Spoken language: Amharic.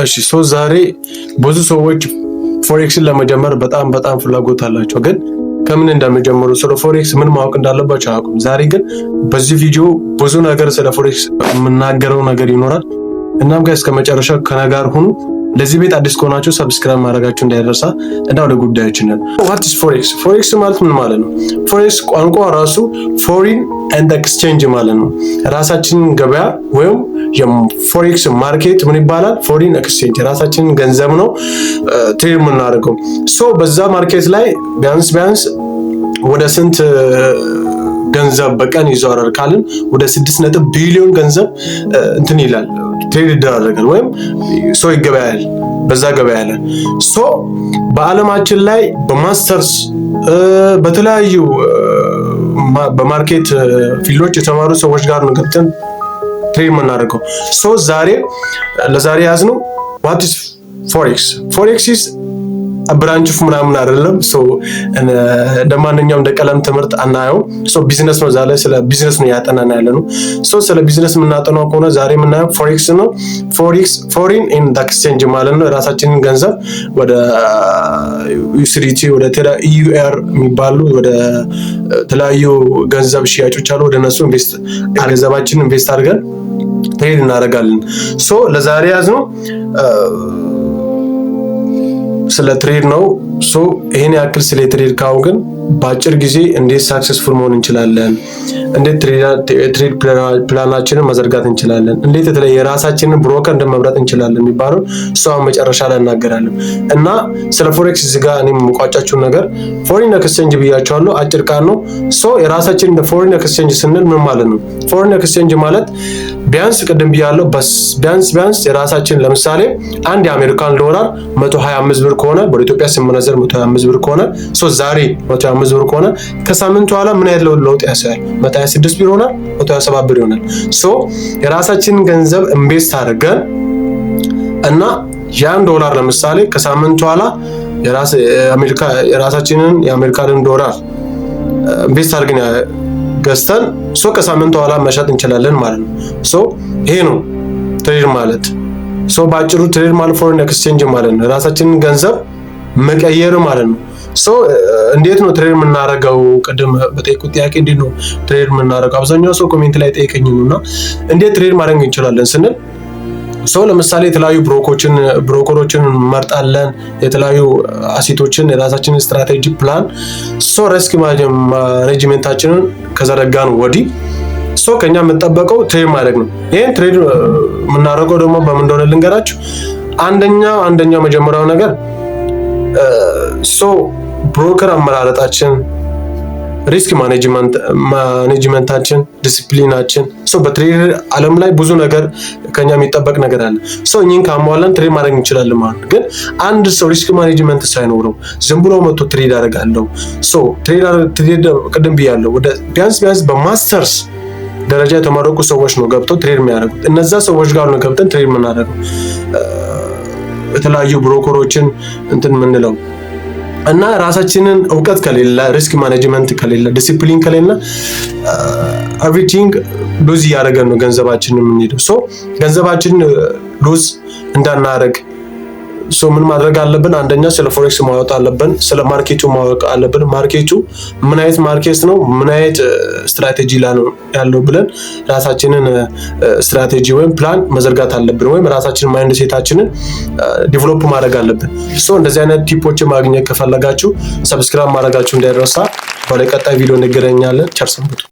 እሺ፣ so ዛሬ ብዙ ሰዎች forex ን ለመጀመር በጣም በጣም ፍላጎት አላቸው፣ ግን ከምን እንደሚጀምሩ፣ ስለ forex ምን ማወቅ እንዳለባቸው አያውቁም። ዛሬ ግን በዚህ ቪዲዮ ብዙ ነገር ስለ forex የምናገረው ነገር ይኖራል። እናም guys፣ እስከ መጨረሻው ከኔ ጋር ሁኑ። ለዚህ ቤት አዲስ ከሆናችሁ subscribe ማድረጋችሁ እንዳይረሳ እና ወደ ጉዳያችን ነው። What is forex? Forex ማለት ምን ማለት ነው? Forex ቋንቋ ራሱ foreign and exchange ማለት ነው። ራሳችንን ገበያ ወይም የ forex market ምን ይባላል? Foreign exchange፣ የራሳችንን ገንዘብ ነው trade የምናደርገው። So በዛ market ላይ ቢያንስ ቢያንስ ወደ ስንት ገንዘብ በቀን ይዘዋወራል ካልን ወደ 6 ነጥብ ቢሊዮን ገንዘብ እንትን ይላል፣ trade ይደራረጋል ወይም ሰው ይገበያል በዛ ገበያ ላይ። So በዓለማችን ላይ በማስተርስ፣ በተለያዩ በ market field ኦች የተማሩ ሰዎች ጋር ነው ገብተን trade የምናደርገው። So ዛሬ ለዛሬ ያዝነው what is forex? Forex is branch of ምናምን አይደለም። እንደ ማንኛውም እንደ ቀለም ትምህርት አናየው። ቢዝነስ ነው። ዛሬ ስለ ቢዝነስ ነው ያጠናን ያለ ነው። ስለ ቢዝነስ የምናጠናው ከሆነ ዛሬ የምናየው forex ነው። Forex foreign and exchange ማለት ነው። የራሳችንን ገንዘብ ወደ USDT፣ ወደ EUR የሚባሉ፣ ወደ ተለያዩ ገንዘብ ሽያጮች አሉ። ወደ እነሱ invest ገንዘባችንን invest አድርገን trade እናደርጋለን። So ለዛሬ ያዝነው ስለ trade ነው። So ይሄን ያክል ስለ trade ካወቅን በአጭር ጊዜ እንዴት successful መሆን እንችላለን፣ እንዴት trade plan ኣችንን መዘርጋት እንችላለን፣ እንዴት የተለየ የራሳችንን broker እንደመምረጥ እንችላለን የሚባለው እሱ አሁን መጨረሻ ላይ እናገራለን። እና ስለ forex እዚህ ጋር እኔ የምቋጫችሁን ነገር foreign exchange ብያቸዋለሁ። አጭር ቃል ነው። So የራሳችን እንደ foreign exchange ስንል ምን ማለት ነው? Foreign exchange ማለት ቢያንስ ቅድም ብያለሁ፣ ቢያንስ ቢያንስ የራሳችን ለምሳሌ አንድ የአሜሪካን ዶላር 125 ብር ከሆነ፣ ወደ ኢትዮጵያ ሲመነዘር 125 ብር ከሆነ፣ so ዛሬ 125 ብር ከሆነ ከሳምንቱ በኋላ ምን ያህል ለውጥ ያሳያል? 126 ብር ይሆናል፣ 127 ብር ይሆናል። So የራሳችንን ገንዘብ invest አድርገን እና ያን ዶላር ለምሳሌ ከሳምንቱ በኋላ የራሳችንን የአሜሪካንን ዶላር invest አድርገን ገዝተን so ከሳምንቱ በኋላ መሸጥ እንችላለን ማለት ነው። So ይሄ ነው trade ማለት። So በአጭሩ trade ማለት foreign exchange ማለት ነው። የራሳችንን ገንዘብ መቀየር ማለት ነው። So እንዴት ነው trade የምናደርገው? ቅድም በጠየቁት ጥያቄ እንዴት ነው trade የምናደርገው? አብዛኛው ሰው comment ላይ ጠይቀኝ ነው። እና እንዴት trade ማድረግ እንችላለን ስንል so ለምሳሌ የተለያዩ broker ኦችን እንመርጣለን። የተለያዩ asset ኦችን የራሳችንን strategy plan፣ so risk management ኣችንን ከዘረጋን ወዲህ so ከኛ የምጠበቀው trade ማድረግ ነው። ይህን trade የምናደርገው ደግሞ በምን እንደሆነ ልንገራችሁ። አንደኛው መጀመሪያው ነገር so broker አመራረጣችን፣ risk management ኣችን፣ discipline ኣችን፣ so በ trade ዓለም ላይ ብዙ ነገር ከኛ የሚጠበቅ ነገር አለ። So እኚህን ካሟላን trade ማድረግ እንችላለን ማለት ነው። ግን አንድ ሰው risk management ሳይኖረው ዝም ብሎ መጥቶ trade አደርጋለሁ፣ so trade ቅድም ብያለሁ፣ ወደ ቢያንስ ቢያንስ በማስተርስ ደረጃ የተመረቁ ሰዎች ነው ገብተው trade የሚያደርጉት። እነዛ ሰዎች ጋር ነው ገብተን trade የምናደርገው፣ የተለያዩ broker ኦችን እንትን የምንለው። እና ራሳችንን እውቀት ከሌለ፣ risk management ከሌለ፣ ዲሲፕሊን ከሌለ everything lose እያደረገን ነው ገንዘባችንን የምንሄደው። So ገንዘባችንን lose እንዳናደርግ so ምን ማድረግ አለብን? አንደኛ ስለ forex ማወቅ አለብን። ስለ market ኡ ማወቅ አለብን። Market ኡ ምን አይነት market ነው፣ ምን አይነት ስትራቴጂ ላይ ነው ያለው ብለን ራሳችንን ስትራቴጂ ወይም ፕላን መዘርጋት አለብን፣ ወይም ራሳችንን mindset ኣችንን develop ማድረግ አለብን። So እንደዚህ አይነት tip ኦችን ማግኘት ከፈለጋችሁ subscribe ማድረጋችሁ እንዳይረሳ። በቀጣይ ቪዲዮ እንገናኛለን። ቸር ሰንብቱ።